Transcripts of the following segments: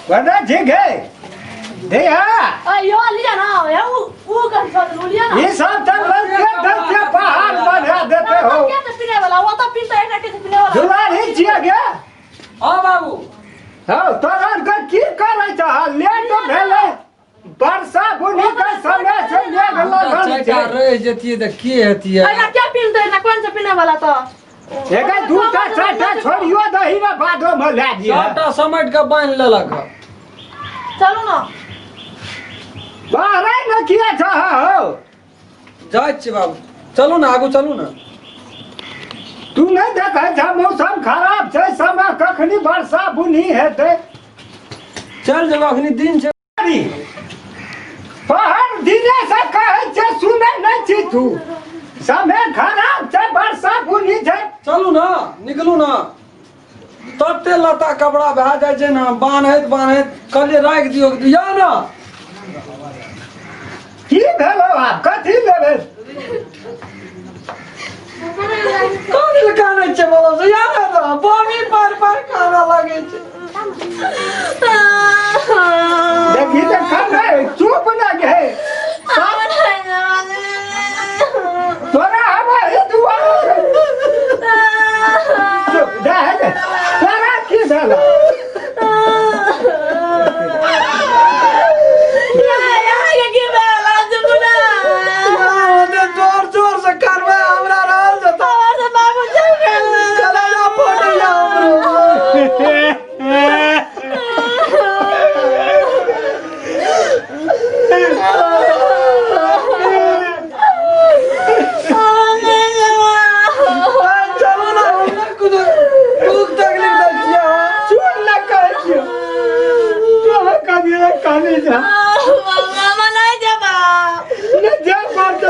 कोना ठीक है दैया। अयो लिया ना, या ऊ ऊ कर छोड़ लिया ना। ये सब तो लड़के धरके पहाड़ बना देते हो। क्या तो पीने वाला वो तो पीता है, एक पीने वाला। दुलारी छियै गे? हाँ बाबू। हौ, तोरा के की करै छह? लेट भेलै, वर्षा बुनी के समय छै, मेघ लगल चारिटा छै। रहि जतियै तऽ की हेतियै? अरे क्या पीनते ना, कौन सा पीने वाला तो? एके दूटा चारिटा छोड़ियो दही ने, बादो में लए दिहे। सबटा समेट कऽ बान्हि लेलक हँ। चलू ना। बाहरे ने किया छह हौ? जाइ छियै बाबू, चलू ने, आगू चलू ने। तू नहि देखै छह मौसम खराब छै, समय कखनी वर्षा बुनी हेतै। चल जेबै, अखनी दिन छै। पहर दिने से कहै छै, सुनै नहि छी तू। समय खराब छै, वर्षा बुनी छै। चलू ने, निकलू ने। तते लत्ता कपड़ा भए जाइ छै ने, बान्हैत बान्हैत कहलियै राखि दियौ या ने। की भेलो? आब कथी लेबै? कोन लए कानै छै बोलो से या ने, तऽ बमी पार पार कानऽ लागै छै। देखी तऽ खबै, चुप न गे। तोरा हम एहि दुआरे चुप दे दे। तोरा की भेलो? जोर जोर से करबै, हमरा रहल जेतै, कलेजा फटैया हमरो। चलू ने, हमरा कुछ दुख तकलीफ दै छियै अहाँ। सुन न, कहै छियौ तोरा कभी कहने जा नहि जा पड़तै।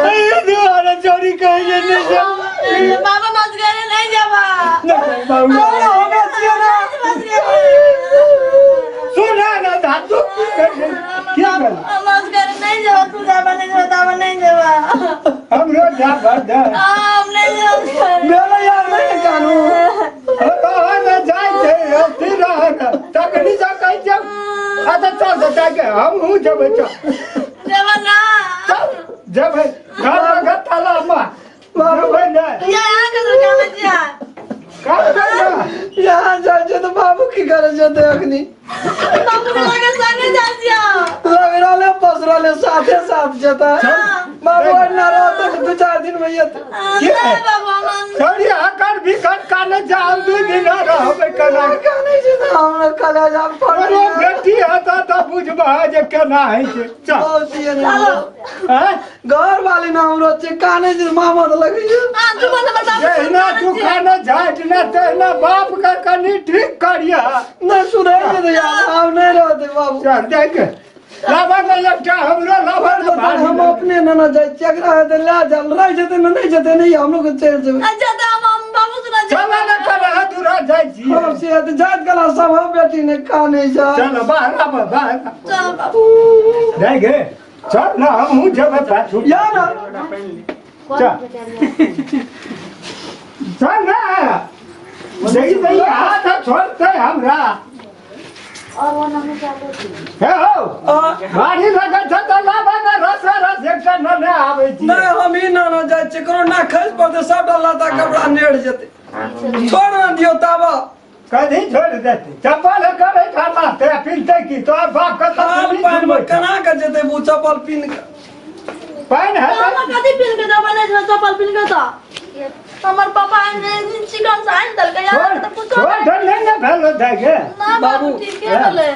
एहि दुआरे चोरी कहै जे नहि जा। बाबा मस्करे नहीं जाबा। नहि बाबू। चलू, हमे छियै ने। सुन ने धातु की भेलै? की भेलै? मस्करे नहीं जाबा, तू जाबा नहीं जाबा, दाबा नहीं जाबा। हमरो जा भर दे। हम नहीं जाबा। भेलै यार, नहि कानू। रह ने, जाइ छै, अथी रह ने, तखनी से कहै छै। अच्छा चल से जाके हमहूँ जेबै, चल। जाबा ना। चल जेबै, घर लग तालाबमे जेबै ने। या यहाँ के दुकान जिया। करबै ने। यहाँ जाइ छै तऽ बाबू की करै जेतै अखनी? बाबू के लगे संगे जा जिया। लग रहले बस रहले, साथे साथ जेतै बाबू। एना रहतै तऽ 2-4 दिन में एतै। के? बाबा हम सॉरी, हकर बिकट काने जा, हम 2 दिन रहबै केना? कानै छै तऽ हमरा कलेजा अरे फटैया। बेटी हेतऽ तऽ बुझबह जे केना होइ छै। चल। बहुत छियै ने। आँय? घर वाली ना हमरो छै, कानै छै, मामा तऽ लगै छै। हां, तू बोल हमर बाबू। जहिना तू खाना झाटि ने, तहिना बाप के कनि ठीक करियह। नहि सुनै छै तऽ यार आब नहि रहतै बाबू। चल देख, लाबऽ ने एकटा हमरो लाबऽ ने। पर हम अपने न न जाइ छियै, एकरा हेतै लए जाल रहि जेतै ने, नहि जेतै नहि, हमरो के चलि जेबै। अच्छा तऽ हम बाबू सुना। चल ने, कर दूरा जाइ छी। हम से तऽ जाइत कला सब हम बेटी ने कानै छै। चल बाहर आबऽ, बाहर आबऽ। चल बाबू। जाइ गे, चल ने, हमहूँ जेबै पाछू। या ना। चल चल ने, देखी देखी हाथ छोड़तै हमरा। हे हौ, गाड़ी लगै छै तऽ लाबऽ ने रस रस एकटा ने ने आबै छी। नहि, हम ई ना ना जाइ छियै, ककरो ना खसि पड़तै, सबटा लत्ता कपड़ा नेट जेतै। छोड़ ने दियौ ताबा। कथी छोड़ि देतै? चप्पल करै ठामा ते पिनतै की तोहर बाप के? थाल पानि मे केना के जेतै ओ चप्पल पिन के? पानि हम हेतै। कथी पिन के जाबा नहीं जाबा चप्पल पिन के तऽ हमर पापा आनि चिकन से आनि देलकै यार। छोड़ तऽ कुछो छोड़ नहि। नहि ने भेलो जाइ के। ना बाबू, बाबू, ठीके भेलै।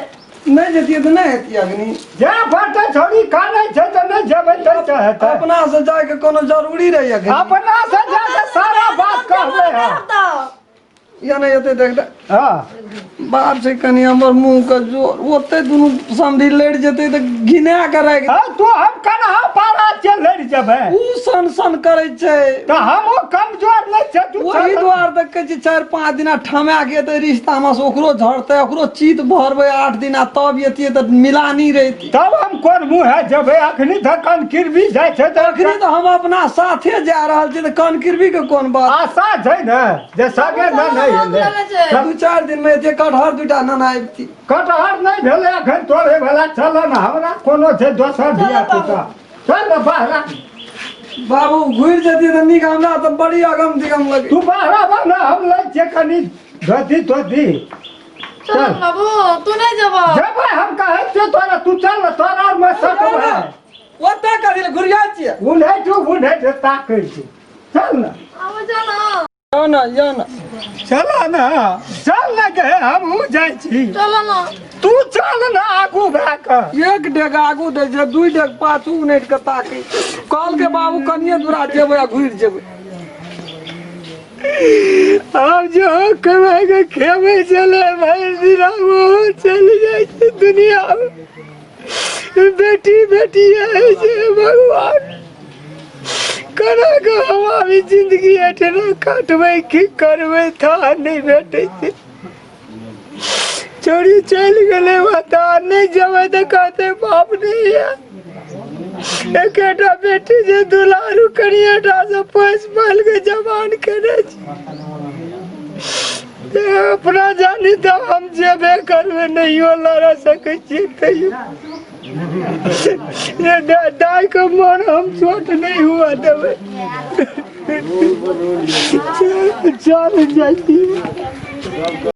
नहि जेतियै तऽ नहि हेतियै अग्नि। जा पड़तै, छोड़ी कानै छै तऽ नहि जेबै तऽ हेतै। अपना से जायके कोनो जरूरी रहै अग्नि? अपना से जाके सारा बात कहबै हम। तऽ या नहि एतै देख। हँ। बाप छै कनि हमर मुँह के जोर ओते दुनू समधी लड़ि जेतै तऽ घिना के राखि। हँ, तू हम कन्हा पारा छियै लड़ि जेबै। उ सन सन करै छै। तऽ हम ओ कमजोर नहि छै, तू ओहि चल। दुआरे तऽ कहै छी 4-5 दिना ठमा के तऽ रिश्ता मे से ओकरो झड़तै, ओकरो चित भरबै 8 दिना, तब एतियै तऽ मिलानी रहितै। तब हम कोन मुँहे जेबै? अखनी तऽ कनकिरबी जाइ छै तऽ अखनी तऽ हम अपना साथे जा रहल छी, तऽ कनकिरबी के कोन बात? आशा छै ने जे सगे ने नहि एलै। 2-4 दिन मे एतियै, कटहर 2टा नेने अबिती। कटहर नहि भेलै अखन तोड़े वाला। चल ने, हमरा कोनो छै दोसर धिया पुता। चल ने बाहरा। बाबू, घुरि जेतियै तऽ नीक, हमरा तऽ बड़ी अगम दिगम लगे। तू बाहरा बा ने, हम लै छियै कनि धोती तोती। चल बाबू, तू नहीं जेबो? जेबै, हम कहै छियै तोरा, तू चल ने, तोरा आरमे शक भए। ओतऽ कथी लए घुरिया छियै? उन्है छौ, उन्है छै, ताकै छै। चल ने। आबो चल ना। यौ ने, यौ ने। चल ने, चल ने गे, हमहूँ जाइ छी। चल ना। तू चल ने आगू भए कऽ। एक डेग आगू दै छै, 2 डेग पाछू उनटि कऽ ताकै। कहलकै बाबू कनिये दूरा जेबै आ घुरि जेबै। आब जो कमाइ के खेबै छलै भरि दिन, आब ओहो चलि जाइ छै दुनिया मे। बेटी बेटी होइ छै। भगवान, केना कऽ हम आब ई जिंदगी एठना काटबै, की करबै, थाह नहि भेटै छै। चोरी चलि गेलै, बता नहि जेबै तऽ कहतै बाप नहि यऽ। एकेटा बेटी जे दुलारू कनिएटा से पोसि पालि के जवान केने छै। ते अपना जानी तऽ हम जेबे करबै, नहियो लड़ सकै छियै तैयो ये दाइ के मन हम चोट नहि हुआ देबै। चल, चल जाइ छी।